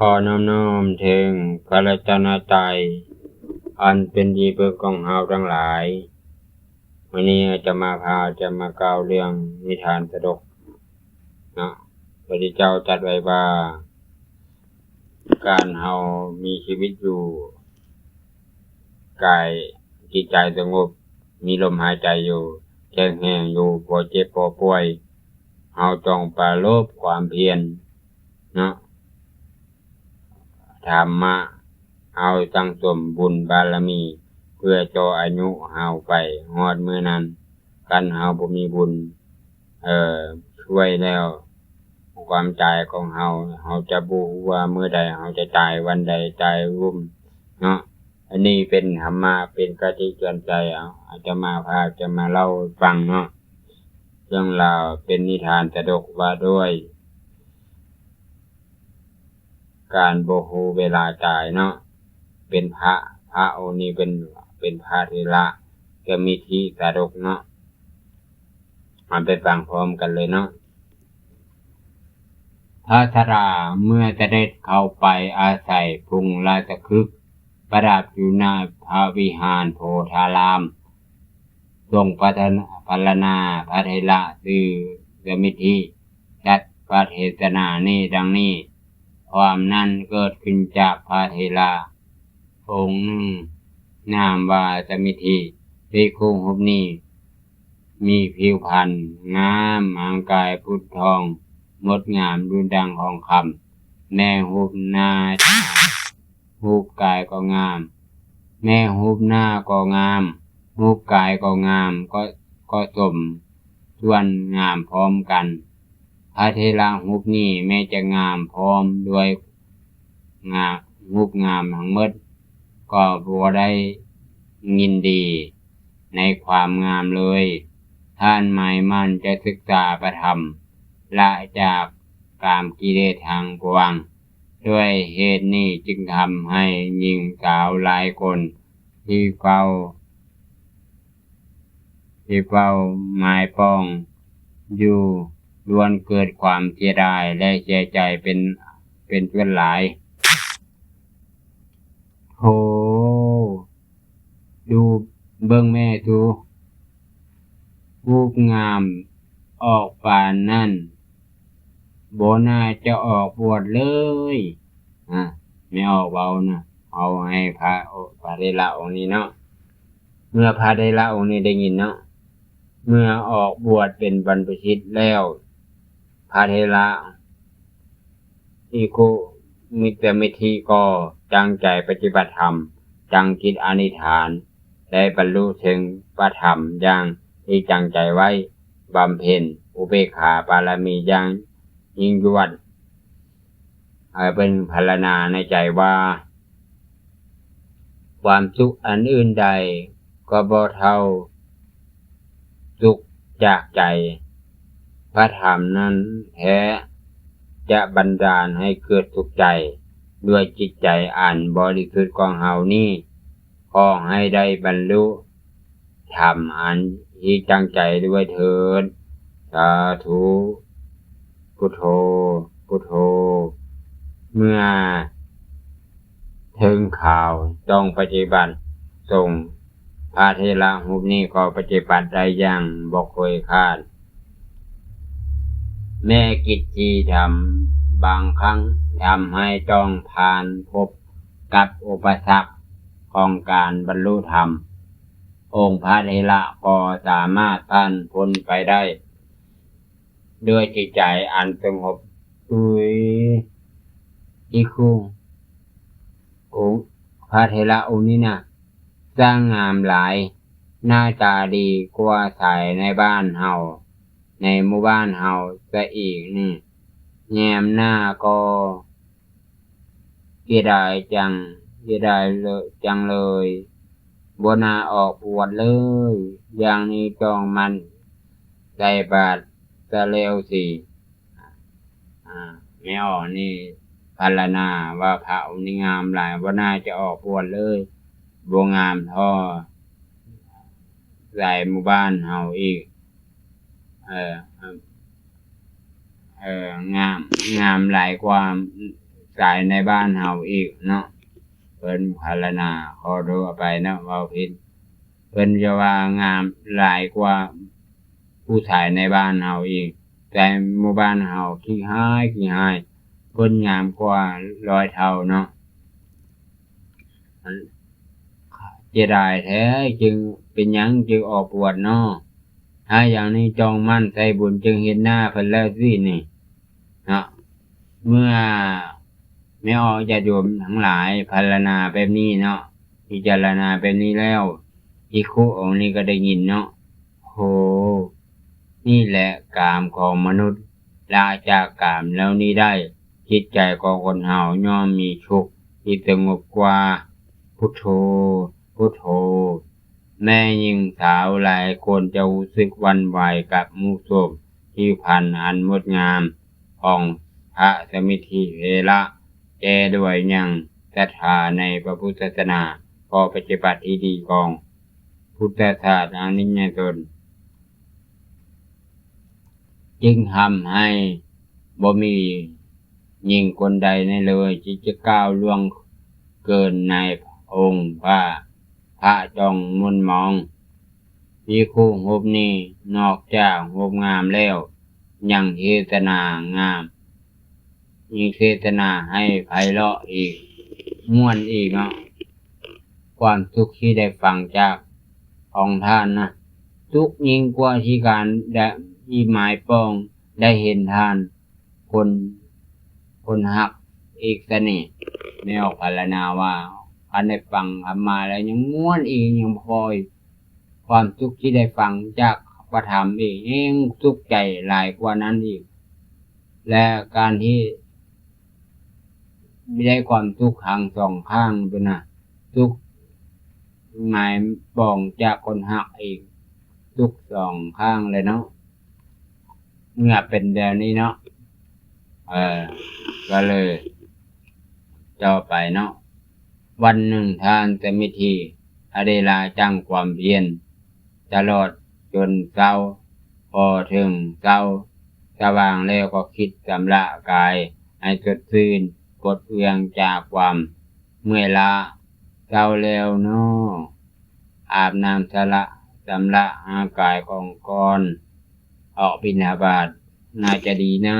ຂໍນ້ອມນ້ອມເຖິງພະລັດຕະນະໄຕ ອັນເປັນທີ່ເພິ່ງຂອງເຮົາທັງຫຼາຍ. ມື້ນີ້ອາດຕະມາພາຈະມາກ່າວເລື່ອງນິທານສະດົກເນາະ. ພະພຸດທະເຈົ້າຕັດໄວ້ວ່າ ການເຮົາມີຊີວິດຢູ່ ກາຍຈິດໃຈສະຫງົບ ມີລົມຫາຍໃຈຢູ່ ແຂງແຮງຢູ່ ບໍ່ເຈັບບໍ່ປ່ວຍ ເຮົາຕ້ອງປະລົບຄວາມພຽນເນາະ. ທຳມະ ເຮົາສັ່ງສົມບຸນບາລະມີ ເພື່ອຕໍ່ອາຍຸເຮົາໄປຮອດມື້ນັ້ນ. ຄັນເຮົາບໍ່ມີບຸນ ເອີ ຊ່ວຍແລ້ວ ຄວາມຕາຍຂອງເຮົາ ເຮົາຈະບໍ່ຮູ້ວ່າມື້ໃດເຮົາຈະຕາຍ ວັນໃດຕາຍວຸ້ມເນາະ. ອັນນີ້ເປັນທຳມະ ເປັນຄະຕິເຕືອນໃຈ. ເອົາ ອາດຕະມາພາຈະມາເລົ່າໃຫ້ຟັງເນາະ. ເລື່ອງລາວເປັນນິທານສະດົກວ່າດ້ວຍ ການບໍ່ຮູ້ເວລາຕາຍເນາະ. ເປັນພະ ພະອົງນີ້ເປັນ ເປັນພະເຖລະ ກະມິທິສາດົກເນາະ. ເຮົາໄປຟັງພ້ອມກັນເລີຍເນາະ. ພະສາດາເມື່ອສະເດັດເຂົ້າໄປອາໄສພົງລາຊະຄຶກ ປະດັບຢູ່ໜ້າພະວິຫານໂພທາລາມ ຊົງພັດທະນາ ພັດທະນາພະເຖລະຊື່ກະມິທິ ຈັດພະເທສະນານີ້ດັ່ງນີ້. ຄວາມນັ້ນເກີດຂຶ້ນຈາກພະເຖລະອົງໜຶ່ງ ນາມວ່າສະມິທິ. ພິກຂຸຮູບນີ້ມີຜິວພັນງາມ, ຮ່າງກາຍຜຸດຜ່ອງ ງົດງາມ ດຸ່ງດັ່ງທອງຄຳ, ແມ່ຮູບໜ້າ ຮູບກາຍກໍງາມ, ແມ່ຮູບໜ້າກໍງາມ, ຮູບກາຍກໍງາມ, ກໍ ກໍສົມສ່ວນງາມພ້ອມກັນ. ພະເຖລະຮູບນີ້ແມ້ຈະງາມພ້ອມດ້ວຍງາມ ຮູບງາມທັງໝົດ ກໍບໍ່ໄດ້ຍິນດີໃນຄວາມງາມເລີຍ. ທ່ານໝາຍໝັ້ນຈະສຶກສາພະທຳ ລະຈາກກາມກິເລດທັງປວງ. ດ້ວຍເຫດນີ້ຈຶ່ງທຳໃຫ້ຍິງສາວຫຼາຍຄົນທີ່ເຝົ້າ ທີ່ເຝົ້າໝາຍປອງຢູ່ ລ້ວນເກີດຄວາມເສຍດາຍ ແລະ ເສຍໃຈເປັນ ເປັນສ່ວນຫຼາຍ. ໂທ ດູເບິ່ງແມ່ດູ ຮູບງາມອອກປານນັ້ນ ບໍ່ໜ້າຈະອອກບວດເລີຍ. ອາ ແມ່ອອກເວົ້ານະ ເວົ້າໃຫ້ພະ ພະເຖລະອົງນີ້ເນາະ. ເມື່ອພະເຖລະອົງນີ້ໄດ້ຍິນເນາະ ເມື່ອອອກບວດເປັນບັນພະຊິດແລ້ວ ພະເຖລະ ພິກຂຸມິດຕະມິດທິກໍຕັ້ງໃຈປະຕິບັດທຳ, ຕັ້ງຈິດອະທິຖານ ໄດ້ບັນລຸເຖິງພະທຳຢ່າງທີ່ຕັ້ງໃຈໄວ້, ບຳເພັນອຸເບກຂາບາລະມີຢ່າງຍິ່ງຍວດ. ໃຫ້ເພິ່ນພາລະນາໃນໃຈວ່າ ຄວາມສຸກອັນອື່ນໃດກໍບໍ່ເທົ່າສຸກຈາກໃຈ. ພະທຳນັ້ນແທ້ຈະບັນດານໃຫ້ເກີດສຸກໃຈດ້ວຍຈິດໃຈອັນບໍລິສຸດຂອງເຮົານີ້. ຂໍໃຫ້ໄດ້ບັນລຸທຳອັນທີ່ຕັ້ງໃຈດ້ວຍເທີດ. ສາທຸ. ພຸດໂທ ພຸດໂທ. ເມື່ອເຖິງຄາວຕ້ອງປະຕິບັດສົງ ພະເຖລະຮູບນີ້ກໍປະຕິບັດໄດ້ຢ່າງບໍ່ເຄີຍຂາດ. ແມ້ກິດທີ່ທຳບາງຄັ້ງທຳໃຫ້ຕ້ອງຜ່ານພົບກັບອຸປະສັກຂອງການບັນລຸທຳ, ອົງພະເຖລະກໍສາມາດຜ່ານພົ້ນໄປໄດ້ດ້ວຍຈິດໃຈອັນສະຫງົບ. ອຸຍ ອີກຄູ່ ອົງພະເຖລະອົງນີ້ນະ ຊ່າງງາມຫຼາຍ, ໜ້າຕາດີກວ່າຊາຍໃນບ້ານເຮົາ ໃນໝູ່ບ້ານເຮົາຊະອີກນີ້. ແຍມໜ້າກໍເສຍດາຍຈັງ, ເສຍດາຍເລີ ຈັງເລີຍ, ບໍ່ໜ້າອອກບວດເລີຍ. ຢ່າງນີ້ຕ້ອງໝັ່ນໃສ່ບາດຊະແລ້ວຊິ. ອາ ແມ່ອອກນີ້ພາລະນາວ່າພະອົງນີ້ງາມຫຼາຍ, ບໍ່ໜ້າຈະອອກບວດເລີຍ, ບໍ່ງາມທໍ່ໃສ່ໝູ່ບ້ານເຮົາອີກ. ເອີ ເອີ ງາມ, ງາມຫຼາຍກວ່າ ຊາຍໃນບ້ານເຮົາອີກເນາະ. ເພິ່ນພັນລະນາ ຂໍໂທອະໄປເນາະ ເວົ້າຜິດ. ເພິ່ນຈະວ່າງາມຫຼາຍກວ່າຜູ້ຊາຍໃນບ້ານເຮົາອີກ. ແຕ່ໝູ່ບ້ານເຮົາຂີ້ຮ້າຍ ຂີ້ຮ້າຍ ເພິ່ນງາມກວ່າຮ້ອຍເທົ່າເນາະ. ເສຍດາຍແທ້ ຈຶ່ງ ເປັນຫຍັງຈຶ່ງອອກບວດເນາະ? ຖ້າຢ່າງນີ້ຕ້ອງໝັ່ນໃສ່ບຸນ ຈຶ່ງເຫັນໜ້າເພິ່ນແລ້ວຊິນີ້ເນາະ. ເມື່ອແມ່ອອກ ຍາດໂຍມທັງຫຼາຍ ພັນລະນາແບບນີ້ເນາະ, ພິຈາລະນາແບບນີ້ແລ້ວ ພິກຂຸອົງນີ້ກໍໄດ້ຍິນເນາະ. ໂຫ ນີ້ແຫຼະກາມຂອງມະນຸດ, ລະຈາກກາມເຫຼົ່ານີ້ໄດ້ ຈິດໃຈຂອງຄົນເຮົາຍ່ອມມີສຸກທີ່ສະຫງົບກວ່າ. ພຸດໂທ ພຸດໂທ. ແມ່ຍິງສາວຫຼາຍຄົນຈະຮູ້ສຶກຫວັ່ນໄຫວກັບຮູບໂສມ ຜິວພັນອັນງົດງາມຂອງພະສະມິດທິເຖລະ, ແຕ່ດ້ວຍຍັງສັດທາໃນພະພຸດທະສາສະໜາ, ຂໍ້ປະຕິບັດທີ່ດີຂອງພຸດທະສາສະນິກະຊົນ ຈຶ່ງທຳໃຫ້ບໍ່ມີຍິງຄົນໃດໃນເລີຍທີ່ຈະກ້າວລ່ວງເກີນໃນອົງພະ ພະຈອງໝຸ່ນມອງ. ພິກຂຸຮູບນີ້ນອກຈາກຮູບງາມແລ້ວ ຍັງເທດສະນາງາມ ຍິ່ງເທດສະນາໃຫ້ໄພເລາະອີກ ມ່ວນອີກເນາະ. ຄວາມສຸກທີ່ໄດ້ຟັງຈາກຂອງທ່ານນະ ສຸກຍິ່ງກວ່າທີ່ການໄດ້ ອີໝາຍປອງໄດ້ເຫັນທ່ານຄົນ ຄົນຮັກອີກຊະນີ້. ແມ່ອອກພັນລະນາວ່າ ຄັນໄດ້ຟັງທຳມະແລ້ວຍັງມ່ວນອີກ ຍັງບໍ່ພໍອີກ ຄວາມສຸກທີ່ໄດ້ຟັງຈາກພະທຳອີກ ແຮ່ງສຸກໃຈຫຼາຍກວ່ານັ້ນອີກ ແລະ ການທີ່ໄດ້ຄວາມສຸກທັງສອງຂ້າງພຸ້ນນະ ສຸກໝາຍປອງຈາກຄົນຮັກອີກ ສຸກສອງຂ້າງເລີຍເນາະ. ເມື່ອເປັນແບບນີ້ເນາະ ເອີ ກໍເລີຍຕໍ່ໄປເນາະ. ວັນໜຶ່ງທ່ານສະມິດທີອະໄດ້ລະຢັ້ງຄວາມພຽນຕະຫຼອດຈົນເຊົ້າ, ພໍເຖິງເຊົ້າສະຫວ່າງແລ້ວກໍຄິດຊຳລະກາຍໃຫ້ສົດຊື່ນ, ປົດເອື້ອງຈາກຄວາມເມື່ອຍລ້າ. ເຊົ້າແລ້ວເນາະ, ອາບນ້ຳຊະລະ ຊຳລະຮ່າງກາຍຂອງກ່ອນອອກບິນທະບາດ ໜ້າຈະດີນາ.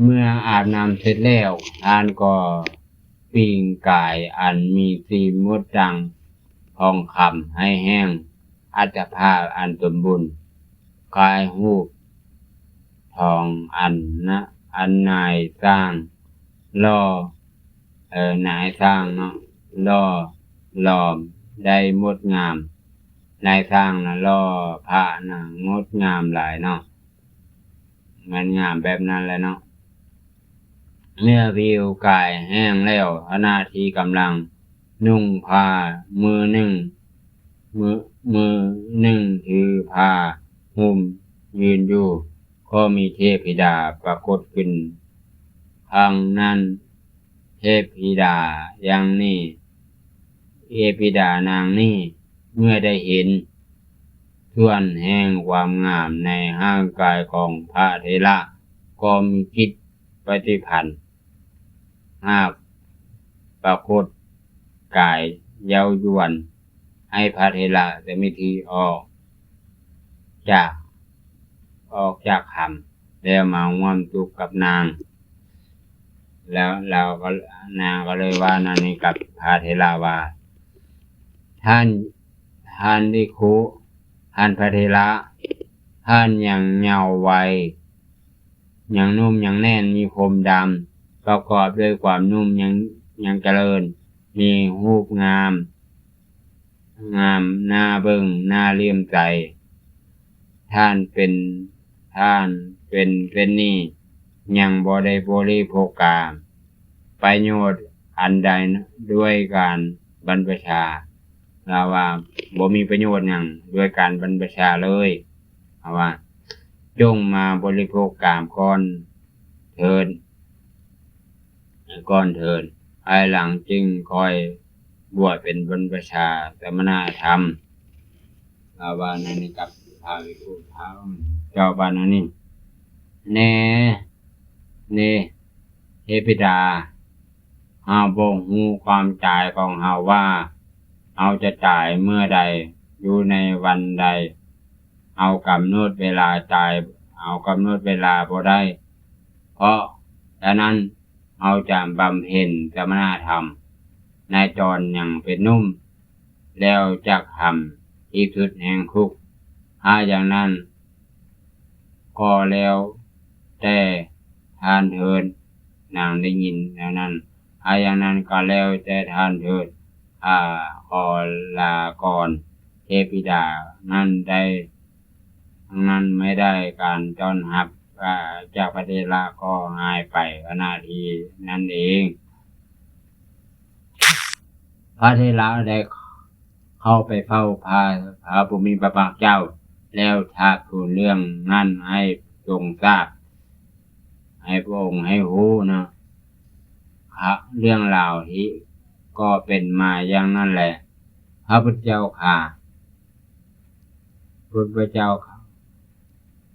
ເມື່ອອາບນ້ຳເສັດແລ້ວ, ທ່ານກໍປີ້ງກາຍອັນມີສີໝົດດັ່ງທອງຄຳໃຫ້ແຫ້ງ, ອັດຕະພາບອັນສົມບູນ, ຄາຍຮູບທອງອັນນະ ອັນນາຍຊ່າງຫຼໍ່ ເອີ ນາຍຊ່າງເນາະ ຫຼໍ່ຫຼອມໄດ້ງົດງາມ. ນາຍຊ່າງນະຫຼໍ່ ພະນະງົດງາມຫຼາຍເນາະ, ມັນງາມແບບນັ້ນແຫຼະເນາະ. ເມື່ອຜິວກາຍແຫ້ງແລ້ວ, ຂະນະທີ່ກຳລັງນຸ່ງຜ້າ, ມືໜຶ່ງ ມື ມືໜຶ່ງຖືຜ້າຫຸ້ມຢືນຢູ່, ກໍມີເທບທິດາປາກົດຂຶ້ນຂ້າງນັ້ນ. ເທບທິດາຢ່າງນີ້ ເທບທິດານາງນີ້ ເມື່ອໄດ້ເຫັນສ່ວນແຫ່ງຄວາມງາມໃນຮ່າງກາຍຂອງພະເຖລະ, ກໍມີຈິດປະຕິພັນ ຫາກປາກົດກາຍເຍົາຢວນໃຫ້ພະເຖລະສະມິດທີອອກຈາກ ອອກຈາກຖ້ຳ ແລ້ວມາຮ່ວມສຸກກັບນາງ. ແລ້ວລາວກໍ ນາງກໍເລີຍວ່ານັ້ນນີ້ກັບພະເຖລະວ່າ ທ່ານ ທ່ານພິກຂຸ ທ່ານພະເຖລະ, ທ່ານຍັງເຍົາໄວ ຍັງໜຸ່ມ ຍັງແໜ້ນ, ມີຜົມດຳ ປະກອບດ້ວຍຄວາມໜຸ່ມ ຍັງ ຍັງຈະເລີນ, ມີຮູບງາມ ງາມໜ້າເບິ່ງ ໜ້າເຫຼື້ອມໃສ. ທ່ານເປັນ ທ່ານເປັນເຊັ່ນນີ້ ຍັງບໍ່ໄດ້ບໍລິໂພກກາມປະໂຫຍດອັນໃດດ້ວຍການບັນພະຊາ. ລາວວ່າບໍ່ມີປະໂຫຍດຫຍັງດ້ວຍການບັນພະຊາເລີຍ. ລາວວ່າ ຈົ່ງມາບໍລິໂພກກາມກ່ອນເທີດ ກ່ອນເທີດ, ພາຍຫຼັງຈຶ່ງຄ່ອຍບວດເປັນບັນພະຊາສະມະນະທຳ. ລາວວ່ານັ້ນກັບພະພິກຂຸ ເຈົ້າວ່ານັ້ນນີ້ ແນ່ ເນ່ ທະບິດາ, ເຮົາບໍ່ຮູ້ຄວາມຕາຍຂອງເຮົາວ່າເຮົາຈະຕາຍເມື່ອໃດ, ຢູ່ໃນວັນໃດ. ເຮົາກຳນົດເວລາຕາຍ, ເຮົາກຳນົດເວລາບໍ່ໄດ້. ເພາະສະນັ້ນ, ເຮົາຈະບຳເພັນສະມະນະທຳໃນຕອນຍັງເປັນໜຸ່ມ, ແລ້ວຈັກທຳທີ່ສຸດແຫ່ງທຸກ. ຖ້າຢ່າງນັ້ນກໍແລ້ວແຕ່ທ່ານເທີດ. ນາງໄດ້ຍິນແນວນັ້ນ. ຖ້າຢ່າງນັ້ນກໍແລ້ວແຕ່ທ່ານເທີດ. ຂ້າຂໍລາກ່ອນ. ເທບທິດານັ້ນໄດ້ ດັ່ງນັ້ນ ເມື່ອໄດ້ການຕ້ອນຮັບຈາກພະເຖລະກໍຫາຍໄປຂະນະທີ່ນັ້ນເອງ. ພະເຖລະໄດ້ເຂົ້າໄປເຝົ້າພະ ພະຜູ້ມີພະພາກເຈົ້າ ແລ້ວຖາມທູນເລື່ອງນັ້ນໃຫ້ຊົງຊາບ, ໃຫ້ພະອົງໃຫ້ຮູ້ເນາະ. ເລື່ອງລາວທີ່ກໍເປັນມາຢ່າງນັ້ນແຫຼະ. ພະພຸດທະເຈົ້າຂ້າ, ພຸດທະເຈົ້າ,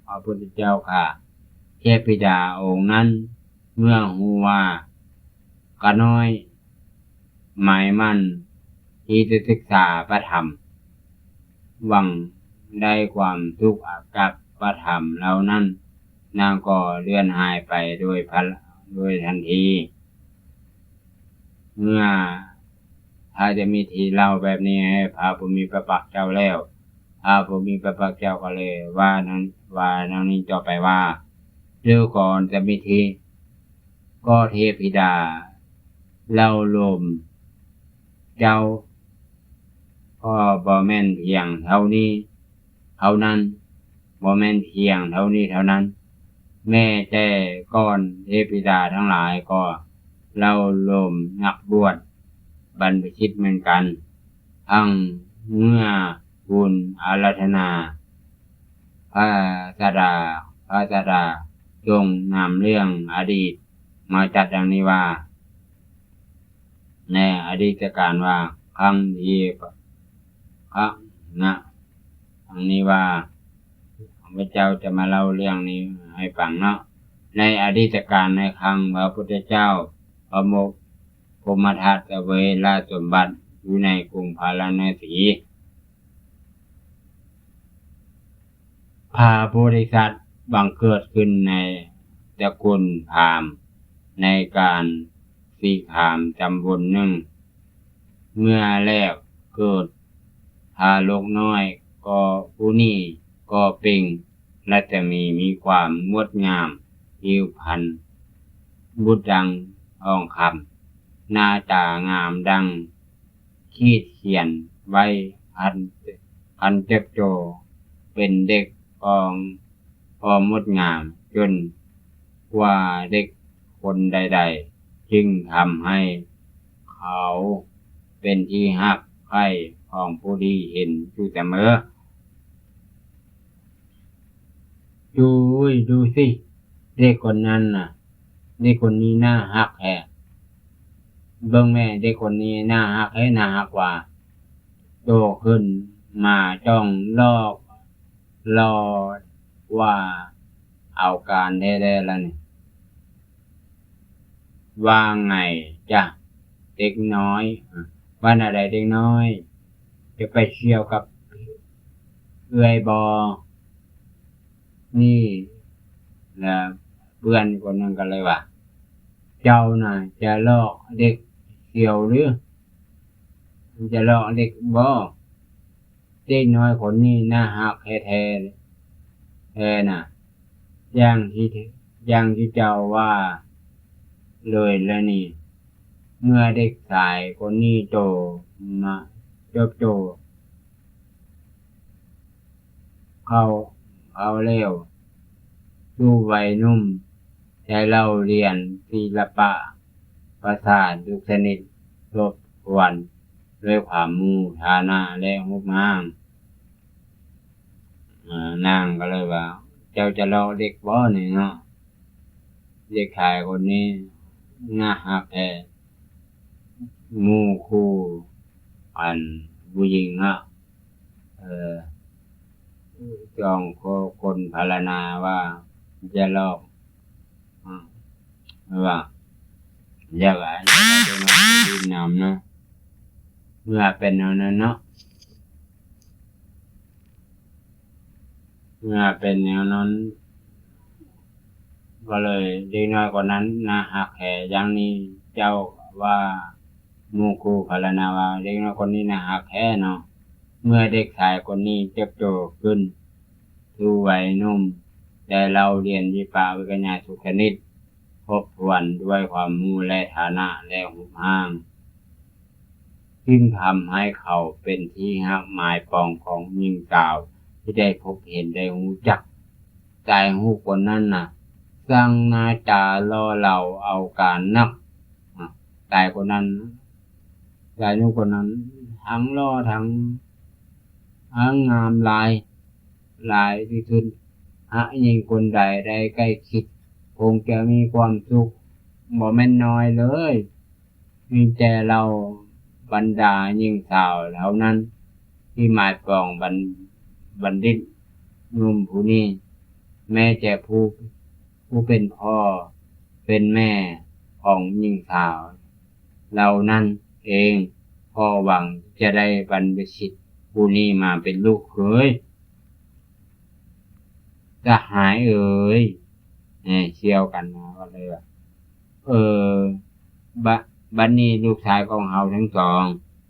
ພະພຸດທະເຈົ້າຂ້າ, ເທບທິດາອົງນັ້ນ ເມື່ອຮູ້ວ່າຂ້ານ້ອຍໝາຍໝັ້ນທີ່ຈະສຶກສາພະທຳ, ຫວັງໄດ້ຄວາມສຸກຈາກພະທຳເຫຼົ່ານັ້ນ, ນາງກໍເລື່ອນຫາຍໄປໂດຍພະ ໂດຍທັນທີ. ເມື່ອພະເຈົ້າມິດທີເລົ່າແບບນີ້ໃຫ້ພະຜູ້ມີພະພາກເຈົ້າແລ້ວ, ພະຜູ້ມີພະພາກເຈົ້າກໍເລີຍວ່ານຳ ວ່າດັ່ງນີ້ຕໍ່ໄປວ່າ, ດູກ່ອນສະມິດທີ, ກໍເທບທິດາເລົ່າໂລມເຈົ້າກໍບໍ່ແມ່ນພຽງເທົ່ານີ້ເທົ່ານັ້ນ, ບໍ່ແມ່ນພຽງເທົ່ານີ້ເທົ່ານັ້ນ, ແມ້ແຕ່ກ່ອນເທບທິດາທັງຫຼາຍກໍເລົ່າໂລມນັກບວດບັນພະຊິດເໝືອນກັນ. ທັງເມື່ອບຸນອາລາທະນາ ພະສາດາ ພະສາດາຊົງນຳເລື່ອງອະດີດມາຈັດດັ່ງນີ້ວ່າ, ໃນອະດີດຕະການວ່າ ຄັ້ງທີ່ ຄັ້ງນະ ດັ່ງນີ້ວ່າ, ຂ້າພະເຈົ້າຈະມາເລົ່າເລື່ອງນີ້ໃຫ້ຟັງເນາະ. ໃນອະດີດຕະການໃນຄັ້ງພະພຸດທະເຈົ້າ ພະມົກ ພົມມະທັດສະເຫວຍລາຊສົມບັດຢູ່ໃນກຸງພາລານະສີ, ພະໂພທິສັດບັງເກີດຂຶ້ນໃນຕະກຸນພາມ ໃນການສີຄາມຕຳບົນໜຶ່ງ. ເມື່ອແລກເກີດທາລົກນ້ອຍກໍຜູ້ນີ້ກໍເປັ່ງລັດສະໝີ ມີຄວາມງົດງາມ, ຜິວພັນບຸດດັ່ງທອງຄຳ, ໜ້າຕາງາມດັ່ງ ຂີດຂຽນໄວ້ ພັນ ພັນເຕີບໂຕເປັນເດັກກໍ ກໍງົດງາມຈົນກວ່າເດັກຄົນໃດໆ, ຈຶ່ງທຳໃຫ້ເຂົາເປັນທີ່ຮັກໃຄ່ຂອງຜູ້ທີ່ເຫັນຢູ່ສະເໝີ. ດູ ດູຊິ ເດັກຄົນນັ້ນນະ, ເດັກຄົນນີ້ໜ້າຮັກແທ້. ເບິ່ງແມ້ ເດັກຄົນນີ້ໜ້າຮັກແທ້, ໜ້າຮັກວ່າ ໂຕຂຶ້ນມາຕ້ອງຫຼອກຫຼໍ່ກວ່າເອົາການແທ້ໆລະນີ້. ວ່າໄງຈະເດັກນ້ອຍ? ວ່າແນວໃດເດັກນ້ອຍ? ຈະໄປສ່ຽວກັບເອື້ອຍບໍ່? ນີ້ ແລ້ວເພື່ອນຄົນໜຶ່ງກໍເລີຍວ່າ, ເຈົ້ານະຈະຫຼອກເດັກສ່ຽວຫຼື ຈະຫຼອກເດັກບໍ່? ເດັກນ້ອຍຄົນນີ້ໜ້າຮັກແທ້ໆ ແທ້ນະ, ຢ່າງທີ່ ຢ່າງທີ່ເຈົ້າວ່າເລີຍລະນີ້. ເມື່ອເດັກຊາຍຄົນນີ້ໂຕມາ ເຕີບໂຕ ເຂົ້າ ເຂົ້າແລ້ວສູ່ໄວໜຸ່ມ, ໄດ້ເລົ່າລຽນສິລະປະພາສາທຸກຊະນິດ ທົບທວນດ້ວຍຄວາມໝູ່ຖານະ ແລະ ຮູບຮ່າງ. ນາງກໍເລີຍວ່າ, ເຈົ້າຈະຫຼອກເດັກບໍ່ນີ້ເນາະ? ເດັກຊາຍຄົນນີ້ໜ້າຮັກແທ້, ໝູ່ຄູ່ອັນຜູ້ຍິງເນາະ. ເອີ ສອງຄົນພາລະນາວ່າ ຢ່າຫຼອກ ວ່າ ຢາກໃຫ້ເດັກນ້ອຍໄປຫຼິ້ນນຳເນາະ ເມື່ອເປັນແນວນັ້ນເນາະ ເມື່ອເປັນແນວນັ້ນ ກໍເລີຍເດັກນ້ອຍຄົນນັ້ນໜ້າຮັກແທ້ຢ່າງນີ້ ເຈົ້າວ່າ ໝູ່ຄູ່ພັນລະນາວ່າ ເດັກນ້ອຍຄົນນີ້ໜ້າຮັກແທ້ເນາະ. ເມື່ອເດັກຊາຍຄົນນີ້ເຕີບໂຕຂຶ້ນສູ່ໄວໜຸ່ມ ໄດ້ເລົ່າລຽນວິປາກວິກະຍາທຸກຊະນິດ ຄົບຖ້ວນດ້ວຍຄວາມຮູ້ ແລະ ຖານະ ແລະ ຮູບຮ່າງ ຈຶ່ງທຳໃຫ້ເຂົາເປັນທີ່ຮັກໝາຍປອງຂອງຍິງສາວທີ່ໄດ້ພົບເຫັນໄດ້ຮູ້ຈັກ. ຊາຍໜຸ່ມຄົນນັ້ນນະ ຊ່າງໜ້າຕາຫຼໍ່ເຫຼົ່າເອົາການນັກ. ອາ ຊາຍຄົນນັ້ນ ຊາຍໜຸ່ມຄົນນັ້ນ ທັງຫຼໍ່ທັງ ທັງງາມຫຼາຍ ຫຼາຍທີ່ສຸດ. ຫາກຍິງຄົນໃດໄດ້ໃກ້ຊິດ ຄົງຈະມີຄວາມສຸກບໍ່ແມ່ນນ້ອຍເລີຍ. ມີແຕ່ເຫຼົ່າບັນດາຍິງສາວເທົ່ານັ້ນ ທີ່ໝາຍປອງບັນ ບັນດິດໜຸ່ມຜູ້ນີ້ ແມ້ແຕ່ຜູ້ ຜູ້ເປັນພໍ່ເປັນແມ່ຂອງຍິງສາວເຫຼົ່ານັ້ນເອງ ກໍຫວັງຈະໄດ້ບັນພະບຸລຸດຜູ້ນີ້ມາເປັນລູກເຂີຍ. ສະຫາຍເອີຍ ແນ່ ສ່ຽວກັນມາກໍເລີຍວ່າ ເອີ ບະ ບັດນີ້ລູກຊາຍຂອງເຮົາທັງສອງ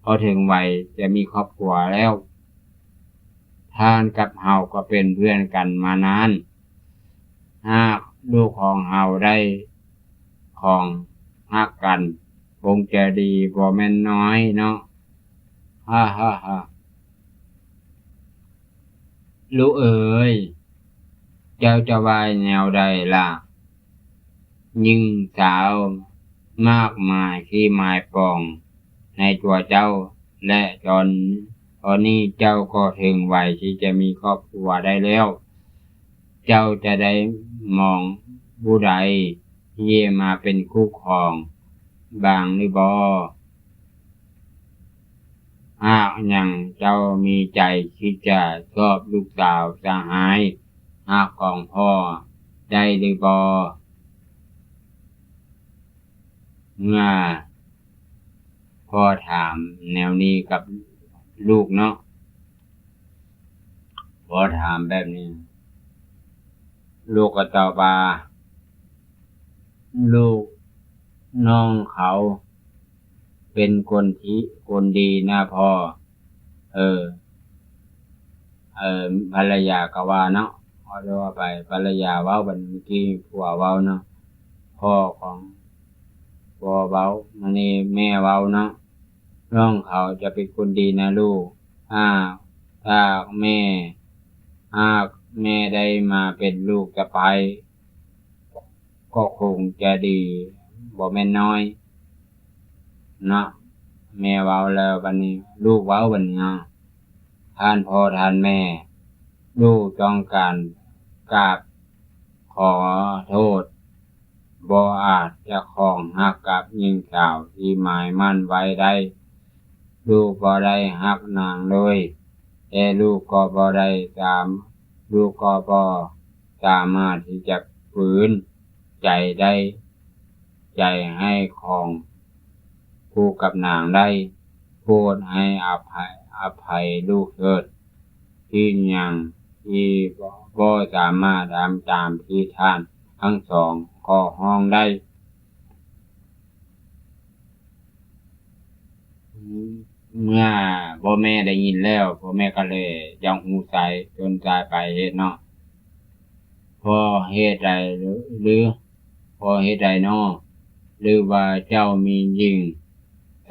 ກໍເຖິງໄວຈະມີຄອບຄົວແລ້ວ. ທ່ານກັບເຮົາກໍເປັນເພື່ອນກັນມານານ. ຫາກລູກຂອງເຮົາໄດ້ຄອງຮັກກັນ ຄົງຈະດີບໍ່ແມ່ນນ້ອຍເນາະ. ຮາໆໆ. ລູກເອີຍ ເຈົ້າຈະວ່າແນວໃດລະ? ຍິງສາວມາກມາຍທີ່ໝາຍປອງໃນຕົວເຈົ້າ ແລະ ຕອນ ຕອນນີ້ເຈົ້າກໍເຖິງໄວທີ່ຈະມີຄອບຄົວໄດ້ແລ້ວ. ເຈົ້າຈະໄດ້ມອງຜູ້ໃດທີ່ມາເປັນຄູ່ຄອງບ້າງຫຼືບໍ່? ຫາກຍັງເຈົ້າມີໃຈທີ່ຈະຊອບລູກສາວສະຫາຍຮັກຂອງພໍ່ໄດ້ຫຼືບໍ່? ເມື່ອພໍ່ຖາມແນວນີ້ກັບລູກເນາະ ພໍ່ຖາມແບບນີ້ ລູກກໍຕອບວ່າ ລູກນ້ອງເຂົາເປັນຄົນທີ່ ຄົນດີນະພໍ່. ເອີ ເອີ ພັນລະຍາກໍວ່າເນາະ ຂໍໂທໄປ ພັນລະຍາເວົ້າ ບັດນີ້ເມື່ອກີ້ຜົວເວົ້າເນາະ ພໍ່ຂອງ ຜົວເວົ້າ ມານີ້ແມ່ເວົ້າເນາະ ນ້ອງເຂົາຈະເປັນຄົນດີນະລູກ ຫາກ ຫາກແມ່ ຫາກແມ່ໄດ້ມາເປັນລູກສະໃພ້ ກໍຄົງຈະດີບໍ່ແມ່ນນ້ອຍເນາະ. ແມ່ເວົ້າແລ້ວບັດນີ້ ລູກເວົ້າບັດນີ້ເນາະ ທ່ານພໍ່ທ່ານແມ່ ລູກຕ້ອງການກາບຂໍໂທດ ບໍ່ອາດຈະຄອງຮັກກັບຍິງສາວທີ່ໝາຍໝັ້ນໄວ້ໄດ້. ລູກບໍ່ໄດ້ຮັກນາງເລີຍ ແຕ່ລູກກໍບໍ່ໄດ້ຕາມ ລູກກໍບໍ່ສາມາດທີ່ຈະຝືນໃຈໄດ້ ໃຈໃຫ້ຄອງຄູ່ກັບນາງໄດ້. ໂປດໃຫ້ອະໄພ ອະໄພລູກເຖີດ ທີ່ຍັງ ທີ່ບໍ່ສາມາດທຳຕາມທີ່ທ່ານທັງສອງຂໍຮ້ອງໄດ້. ເມື່ອພໍ່ແມ່ໄດ້ຍິນແລ້ວ ພໍ່ແມ່ກໍເລີຍຢາກຮູ້ສາເຫດຕົ້ນສາຍປາຍເຫດເນາະ ເພາະເຫດໃດ ຫຼື ເພາະເຫດໃດນໍ? ຫຼືວ່າເຈົ້າມີຍິງ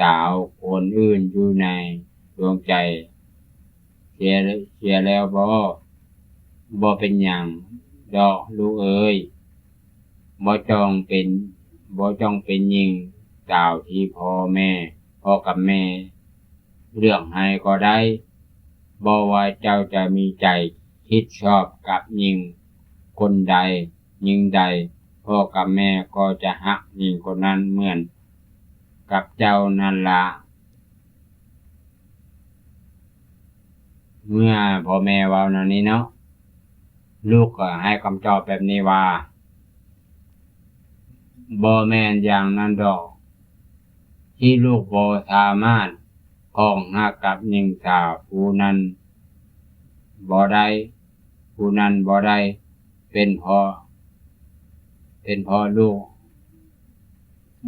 ສາວຄົນອື່ນຢູ່ໃນດວງໃຈ ເສຍ ເສຍແລ້ວບໍ? ບໍ່ເປັນຫຍັງດອກລູກເອີຍ ບໍ່ຕ້ອງເປັນ ບໍ່ຕ້ອງເປັນຍິງສາວທີ່ພໍ່ແມ່ ພໍ່ກັບແມ່ເລືອກໃຫ້ກໍໄດ້. ບໍ່ວ່າເຈົ້າຈະມີໃຈຜິດຊອບກັບຍິງຄົນໃດ ຍິງໃດ ພໍ່ກັບແມ່ກໍຈະຮັກຍິງຄົນນັ້ນເໝືອນກັບເຈົ້ານັ້ນລະ. ເມື່ອພໍ່ແມ່ເວົ້າແນວນີ້ເນາະ ລູກກໍໃຫ້ຄຳຕອບແບບນີ້ວ່າ ບໍ່ແມ່ນຢ່າງນັ້ນດອກ ທີ່ລູກບໍ່ສາມາດຄອງຮັກກັບຍິງສາວຜູ້ນັ້ນບໍ່ໄດ້, ຜູ້ນັ້ນບໍ່ໄດ້ ເປັນເພາະ, ເປັນເພາະລູກ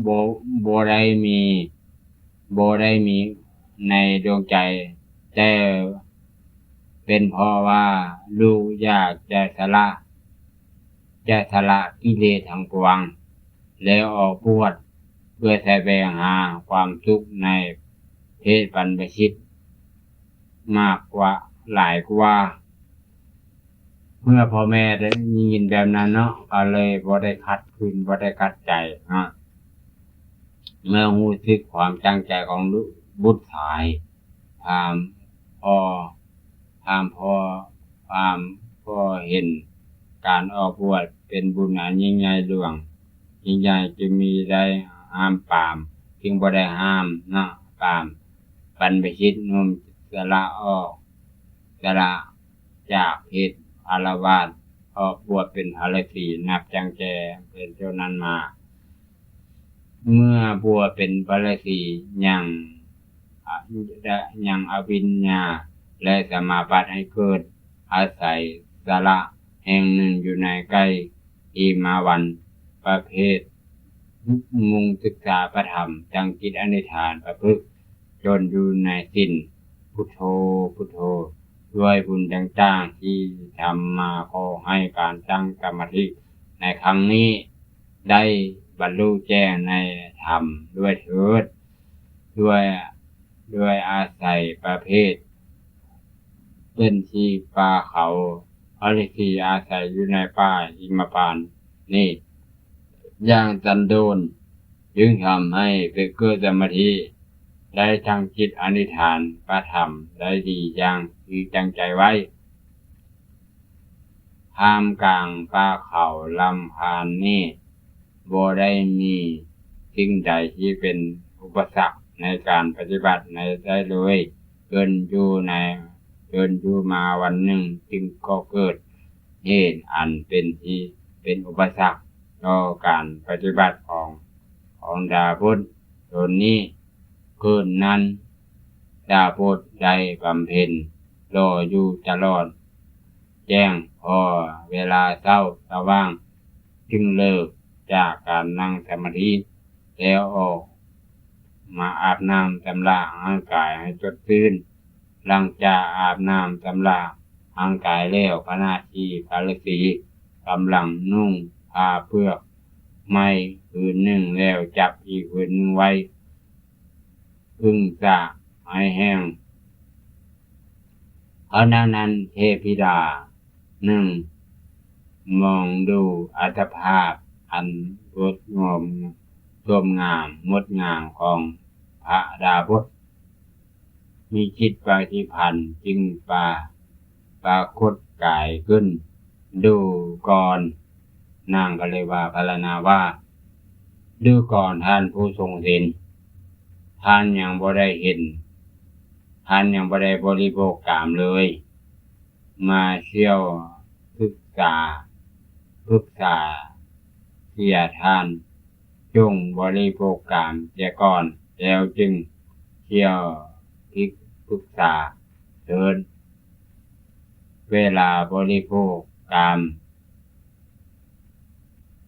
ບໍ່, ບໍ່ໄດ້ມີ, ບໍ່ໄດ້ມີໃນດວງໃຈ, ແຕ່ເປັນເພາະວ່າລູກຢາກຈະສະຫຼະ, ຈະສະຫຼະກິເລດທັງປວງ ແລ້ວອອກບວດ ເພື່ອສະແຫວງຫາຄວາມສຸກໃນເພດບັນພະຊິດມາກກວ່າ, ຫຼາຍກວ່າ. ເມື່ອພໍ່ແມ່ໄດ້ຍິນແບບນັ້ນເນາະ, ກໍເລີຍບໍ່ໄດ້ຂັດຂືນ, ບໍ່ໄດ້ຂັດໃຈເນາະ. ເມື່ອຮູ້ສຶກຄວາມຕັ້ງໃຈຂອງລູກ, ບຸດຊາຍ, ພາມພໍ່, ພາມພໍ່, ພາມພໍ່ເຫັນການອອກບວດເປັນບຸນອັນຍິ່ງໃຫຍ່ຫຼວງ, ຍິ່ງໃຫຍ່ ຈຶ່ງມີໄດ້ຫ້າມປາມ, ຈຶ່ງບໍ່ໄດ້ຫ້າມເນາະ, ປາມບັນພະຊິດໜຸ່ມສະຫຼະອອກ, ສະຫຼະຈາກເພດອາລະວາດ, ອອກບວດເປັນພະລາສີ, ນັບຕັ້ງແຕ່ເປັນຕົ້ນນັ້ນມາ. ເມື່ອບວດເປັນພະລາສີຍັງ, ອະ, ຍັງອະວິນຍາ ແລະ ສະມາບັດໃຫ້ເກີດອາໄສສະຫຼະແຫ່ງໜຶ່ງຢູ່ໃນໃກ້ຫິມະວັນ ປະເພດມຸງສຶກສາພະທຳ ຕັ້ງຈິດອະທິຖານປະພຶກ ຕົນຢູ່ໃນສິນ ພຸດໂທ ພຸດໂທ ດ້ວຍບຸນຕ່າງໆທີ່ທຳມາ ຂໍໃຫ້ການຕັ້ງສະມາທິໃນຄັ້ງນີ້ ໄດ້ບັນລຸແຈ້ງໃນທຳດ້ວຍເທີດ, ດ້ວຍ, ດ້ວຍອາໄສປະເພດເປັນທີ່ປ່າເຂົາ, ພະລາສີອາໄສຢູ່ໃນປ່າຫິມະປານນີ້ຢ່າງສັນໂດດ, ຈຶ່ງທຳໃຫ້ເກີດສະມາທິ ໄດ້ຕັ້ງຈິດອະທິຖານພະທຳໄດ້ດີຢ່າງທີ່ຕັ້ງໃຈໄວ້. ທ່າມກາງປ່າເຂົາລຳຄານນີ້ ບໍ່ໄດ້ມີສິ່ງໃດທີ່ເປັນອຸປະສັກໃນການປະຕິບັດໃນໄດ້ເລີຍ. ເດີນຢູ່ໃນ, ເດີນຢູ່ມາວັນໜຶ່ງ ຈຶ່ງກໍເກີດເຫດອັນເປັນທີ່ເປັນອຸປະສັກຕໍ່ການປະຕິບັດຂອງ, ຂອງດາບົດຕົນນີ້. ຄືນນັ້ນ ດາບົດໄດ້ບຳເພັນລໍຢູ່ຕະຫຼອດແຈ້ງ, ພໍເວລາເຊົ້າສະຫວ່າງ ຈຶ່ງເລີກຈາກການນັ່ງສະມາທິ ແລ້ວອອກມາອາບນ້ຳຊຳລະຮ່າງກາຍໃຫ້ສົດຊື່ນ. ຫຼັງຈາກອາບນ້ຳຊຳລະຮ່າງກາຍແລ້ວ, ຂະນະທີ່ພະລາສີກຳລັງນຸ່ງຜ້າເປືອກໄມ້ຜືນໜຶ່ງ ແລ້ວຈັບອີກຜືນໜຶ່ງໄວ້ ຜຶ້ງສະໃຫ້ແຫ້ງ. ຂະນະນັ້ນເທບທິດາໜຶ່ງມອງດູອັດຕະພາບອັນງົດງາມ, ສົມງາມ, ງົດງາມຂອງພະດາບົດ ມີຈິດປະຕິພັນຈຶ່ງປາ, ປາກົດກາຍຂຶ້ນ. ດູກ່ອນ, ນາງກໍເລີຍວ່າພາລະນາວ່າ, ດູກ່ອນທ່ານຜູ້ຊົງສິນ, ທ່ານຍັງບໍ່ໄດ້ເຫັນ, ທ່ານຍັງບໍ່ໄດ້ບໍລິໂພກກາມເລີຍ. ມາຊ່ຽວປຶກສາ, ປຶກສາເສຍທ່ານ. ຈົ່ງບໍລິໂພກກາມເສຍກ່ອນ, ແລ້ວຈຶ່ງຊ່ຽວພິກ, ປຶກສາເທີດ. ເວລາບໍລິໂພກກາມ,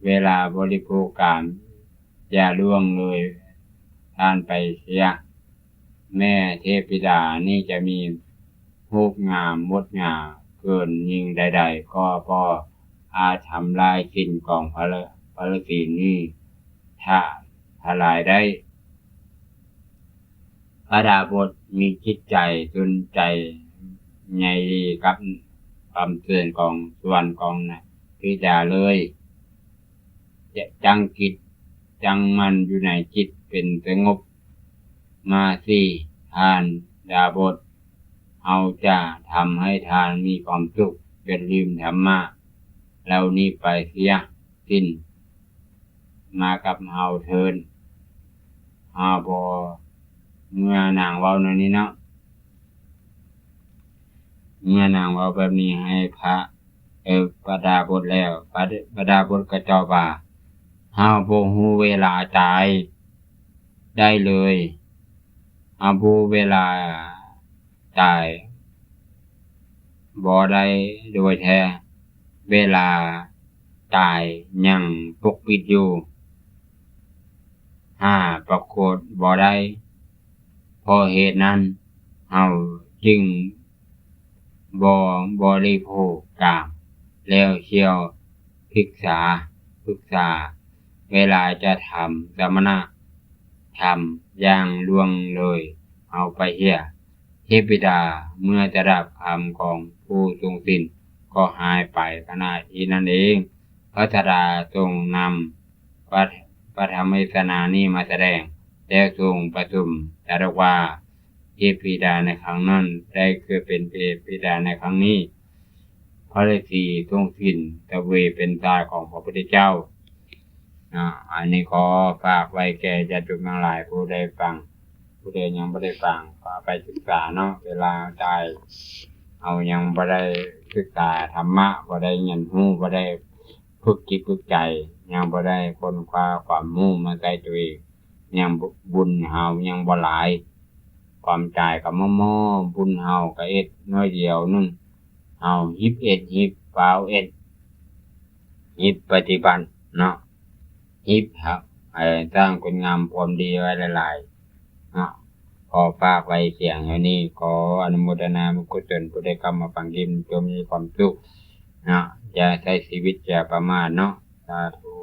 ເວລາບໍລິໂພກກາມ ຢ່າລ່ວງເລີຍທ່ານໄປເສຍ. ແມ່ເທບທິດານີ້ຈະມີຮູບງາມງົດງາມເກີນຍິ່ງໃດໆ ກໍບໍ່ອາດທຳລາຍສິນຂອງພະລາ, ພະລາສີນີ້ທະ, ທະລາຍໄດ້. ພະດາບົດມີຈິດໃຈສົນໃຈໃຍດີກັບຄຳເຕືອນຂອງສວນຂອງນາງທິດາເລີຍ. ຈະຕັ້ງຈິດຕັ້ງໝັ້ນຢູ່ໃນຈິດເປັນສະຫງົບມາຊິ ທ່ານດາບົດ, ເຮົາຈະທຳໃຫ້ທ່ານມີຄວາມສຸກຈົນລືມທຳມະເຫຼົ່ານີ້ໄປເສຍສິ້ນ. ມາກັບເຮົາເທີນ. ເຮົາບໍ່, ເມື່ອນາງເວົ້າແນວນີ້ເນາະ, ເມື່ອນາງເວົ້າແບບນີ້ໃຫ້ພະ, ເອີ, ພະດາບົດແລ້ວ, ພະ, ພະດາບົດກໍຕອບວ່າ, ເຮົາບໍ່ຮູ້ເວລາຕາຍ. ໄດ້ເລີຍ. ເຮົາຮູ້ເວລາຕາຍບໍ່ໄດ້ໂດຍແທ້, ເວລາຕາຍຍັງປົກປິດຢູ່, ຫາປາກົດບໍ່ໄດ້. ເພາະເຫດນັ້ນ ເຮົາຈຶ່ງບໍ່ບໍລິໂພກກາມ ແລ້ວສ່ຽວພິກສາ, ປຶກສາເວລາຈະທຳສະມະນະທຳຢ່າງລ່ວງເລີຍເຮົາໄປເສຍ. ເທບທິດາເມື່ອຈະດັບຄຳຂອງຜູ້ຊົງສິນກໍຫາຍໄປຂະນະທີ່ນັ້ນເອງ. ພະສາດາຊົງນຳ ປະ ປະທຳເທດສະນານີ້ມາສະແດງ ແລ້ວຊົງປະຊຸມສາວົກວ່າ ເທບທິດາໃນຄັ້ງນັ້ນໄດ້ເກີດເປັນເທບທິດາໃນຄັ້ງນີ້. ພະລາສີຊົງສິນຕະເວເປັນຊາຍຂອງພະພຸດທະເຈົ້າ. ເນາະ ອັນນີ້ຂໍຝາກໄວ້ແກ່ຍາດໂຍມທັງຫຼາຍ ຜູ້ໃດຟັງ, ຜູ້ໃດຍັງບໍ່ໄດ້ຟັງ ກໍເອົາໄປສຶກສາເນາະ. ເວລາຕາຍ ເຮົາຍັງບໍ່ໄດ້ສຶກສາທຳມະ, ບໍ່ໄດ້ຮຽນຮູ້, ບໍ່ໄດ້ຝຶກຈິດຝຶກໃຈ, ຍັງບໍ່ໄດ້ຄົ້ນຄວ້າຄວາມຮູ້ມາໃສ່ຕົວເອງ, ຍັງ ບຸນເຮົາຍັງບໍ່ຫຼາຍ. ຄວາມຕາຍກໍມາມໍ່, ບຸນເຮົາກໍເຮັດໜ້ອຍດຽວໜຶ່ງ, ເຮົາຮີບເຮັດ, ຮີບຟ້າວເຮັດ, ຮີບປະຕິບັດເນາະ, ຮີບ ເອີ ສ້າງຄຸນງາມຄວາມດີໄວ້ຫຼາຍໆເນາະ. ຂໍຝາກໄວ້ສຽງເທົ່ານີ້, ຂໍອະນຸໂມທະນາບຸນກຸສົນ ຜູ້ໃດເຂົ້າມາຟັງຄລິບ ຈົ່ງມີຄວາມສຸກເນາະ, ຢ່າໃຊ້ຊີວິດຢ່າປະໝາດເນາະ. ສາທຸ.